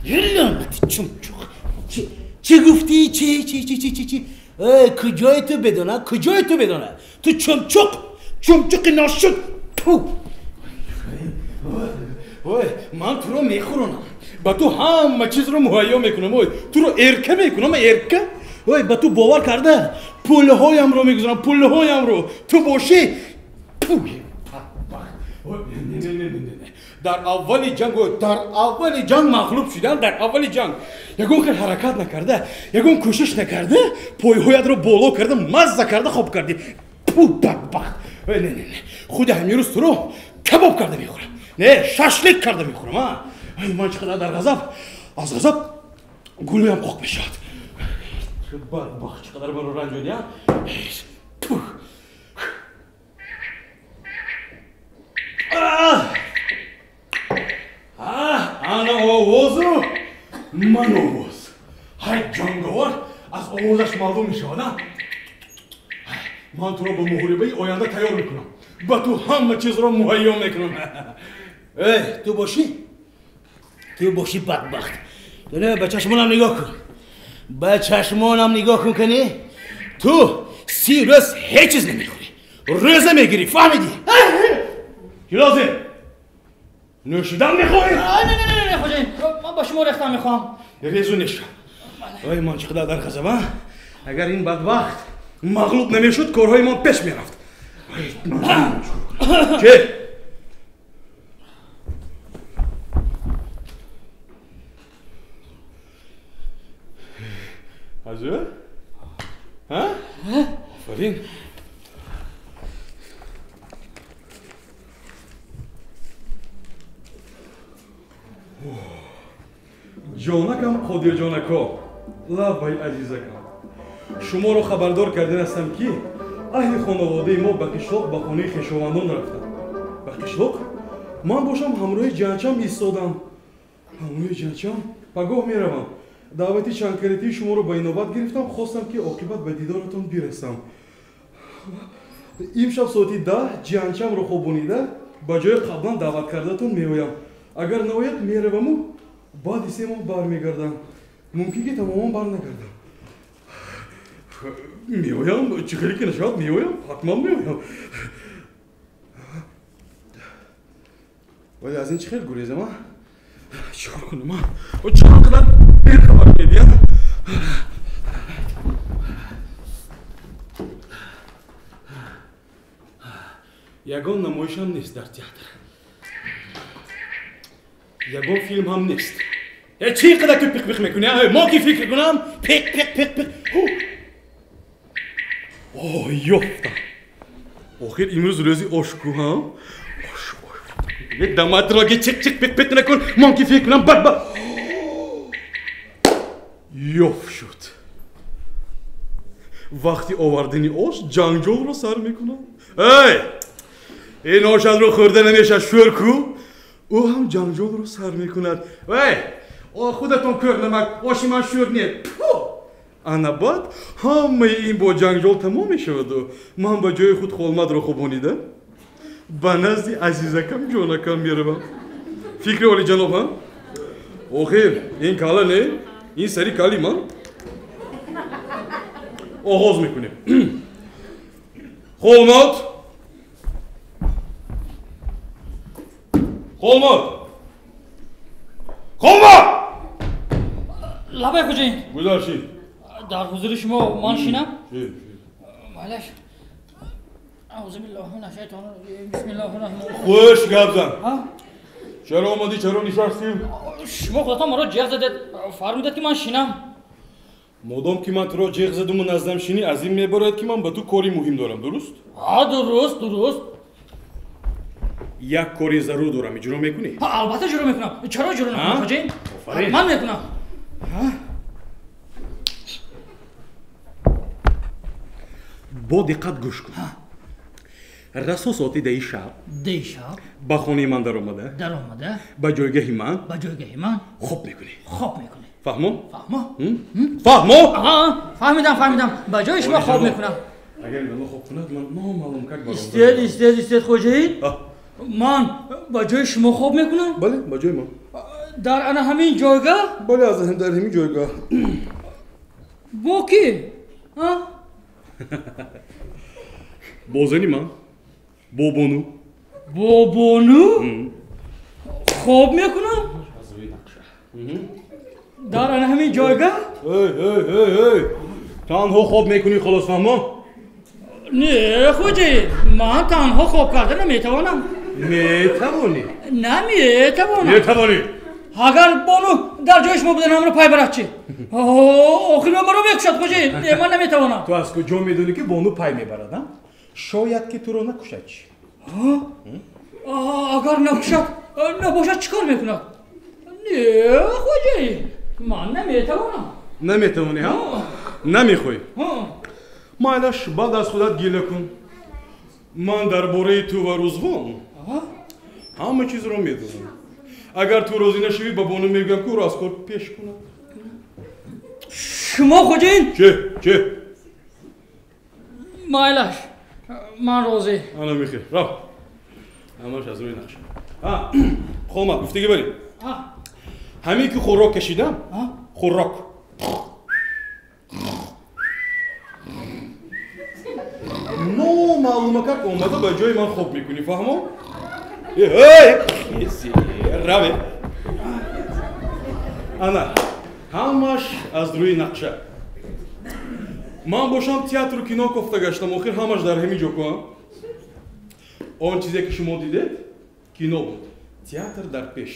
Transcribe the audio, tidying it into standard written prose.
لعنتی چمچوق. چی گفتی؟ چی چی چی چی چی چی؟ ای کجای تو بدونه؟ کجای تو بدونه؟ تو چمچوق، چمچوق ناشد. تو اوی من تو رو میخورونم، با تو همه چیز رو مهیا میکنم. اوی تو رو ارکه میکنم، ارکه. اوی با تو باور کرده پولهایم رو میگذارم، پولهایم رو. تو باشی پوی. نه نه نه نه، در اول جنگ، در اول جنگ مغلوب شدم. در اول جنگ یگون خیلی حرکت نکرده، یگون کوشش نکرده، پایهایت رو بالا کرده، مزه کرده، خواب کردی. پو بدبخت. نه نه نه، خود همین روز تو رو کباب کرده میخورم، نه شاشلیک کرده میخورم. ها من چقدر در غضب، از غضب گلویم قاق میشد. بدبخت چقدر برو رنجونی. ها انا آوازو من آواز. های جنگاور از آوازش معلوم میشود. من تو را به محاربه آینده تیار میکنم، با تو همه چیز را مهیا میکنم. ای تو باشی، تو باشی بدبخت. نه به چشمانم نگاه کن، به چشمانم نگاه کن کنی تو 30 روز هیچ چیز نمیخوری، روزه میگیری، فهمیدی؟ کی لازم؟ نوشیدن میخوایی؟ نه نه نه نه خوجین، من با شما ریختن میخوام. ریزو نشم. ای من چقدر در غضبم. اگر این بدبخت مغلوب نمیشد کارهای من پیش میرفت. چه؟ حاضر؟ ها؟ آفرین. جانکم قادر جانکا، لبای عزیزکم، شما رو خبردار کردن هستم که اهل خانواده ما به قشلاق به خانه خویشاوندان رفتن. به قشلاق من باشم همراه جانچم ایستادم. همراه جانچم پگاه میروم. دعوتی چند کریتی شما رو به اینوبت گرفتم، خواستم که عاقبت به دیدارتون برسم. امشب ساعت 10 جانچم رو خوابانیده به جای قبلا دعوت کردهتون میآیم. اگر نهایت میروم و بعد 3 ماه برمیگردم. ممکن که تماما بر نگردم. میآیم، چه خیلی که نشد میآیم، حتما میآیم. ولی از این چه خیلی گریزم ها؟ چیکار کنم ها؟ چرا قدر دیر خبر میدی ها؟ یگان نمایش هم نیست در تئاتر، یگان فیلم هم نیست. چی قدر تو پیق پیق میکنی؟ ما که فکر کنم پیق پیق پیق پیق. اوه یافتم. آخر امروز روزی آشکو ها؟ آش آش. یک دمت را که چک چک پیق پیق نکن. ما که فکر کنم بد بد. یافت شد. وقتی آوردنی آش جنجال رو سر میکنم. ای این آش رو خورده نمیشه شور کو. او هم جنجال رو سر میکند. وی خودتون کور نمک، آشی من شور نیست. انا بعد همه این با جنجال تمام میشود و من با جای خود خالمد رو خوبانیده به نزد عزیزکم جانکم میروم. فکر عالی جناب ها؟ آخر این کاله نه، این سری کالی من. آغاز میکنیم. خالمد، خالمد، خالمد. لبای خوجین. گذاشتی. در حضور شما من شینم؟ شین. معلش. اعوذ بالله من الشیطان الرجیم، بسم الله الرحمن الرحیم. خوش گپ زن. چرا اومدی؟ چرا نشستی؟ شما خودتان مرا جیغ زدید، فرمودید که من شینم. مادام که من تو را جیغ زدم و نزدم شینی، از این میبارد که من به تو کاری مهم دارم، درست؟ ها درست درست. یک کاری ضرور دارم، اجرا میکنی؟ ها البته اجرا میکنم. چرا اجرا نکنم خوجین؟ من میکنم. با دقت گوش کن. رسو ساعت 10 شب، 10 شب به خانه من در آمده، در آمده به جایگاه من، به جایگاه من خواب میکنی، خواب میکنی. فهمو؟ فهمو؟ فهمو؟ آها فهمیدم فهمیدم. به جای شما خواب میکنم. اگر این خواب کند من نامعلوم که برام. استید استید استید خوجین. من با جای شما خواب میکنم؟ بله با جای من. Дар ана ҳамин ҷойгоҳ? Бале, аз дар ҳамин ҷойгоҳ. Бо кӣ? Бо зани ман. Бо Бону. Бо Бону? Хоб мекунам? Дар ана ҳамин ҷойгоҳ? Эй, эй, эй, эй! Танҳо хоб мекунӣ, халос, фаҳмо? Не, хоҷаин, ман танҳо хоб карда наметавонам. Метавонӣ? Наметавонам. Метавонӣ. Агар Бону дар ҷои шумо будан ҳамро пай барад чӣ? Охир маро мекушад, хоҷаин. Не, ман наметавонам. Ту аз куҷо медонӣ, ки Бону пай мебарад, а? Шояд ки туро накушад чӣ? Агар накушад, набошад чӣ кор мекунад? Не, хоҷаин, ман наметавонам. Наметавонӣ, ҳа? Намехоҳӣ? Майлаш, баъд аз худат гила кун. Ман дар бораи ту ва Рузвон ҳама чизро медонам. Агар ту розӣ нашавӣ, ба Бону мегӯям, ки ӯро аз кор пеш кунад. Шумо, хоҷаин? Чӣ? Чӣ? Майлаш, ман розӣ. Ана мехӯр, рав. Ҳамаш аз рӯи нақша. Хомад, гуфтагӣ барем. Ҳамин ки хӯрок кашидам, хӯрок. Номаълума как омада ба ҷои ман хоб мекунӣ, фаҳмо? Раве. Ана, ҳамаш аз рӯи нақша. Ман бошам театру кино кофта гаштам, охир ҳамаш дар ҳамин ҷо кунам. Он чизе ки шумо дидед, кино буд. Театр дар пеш.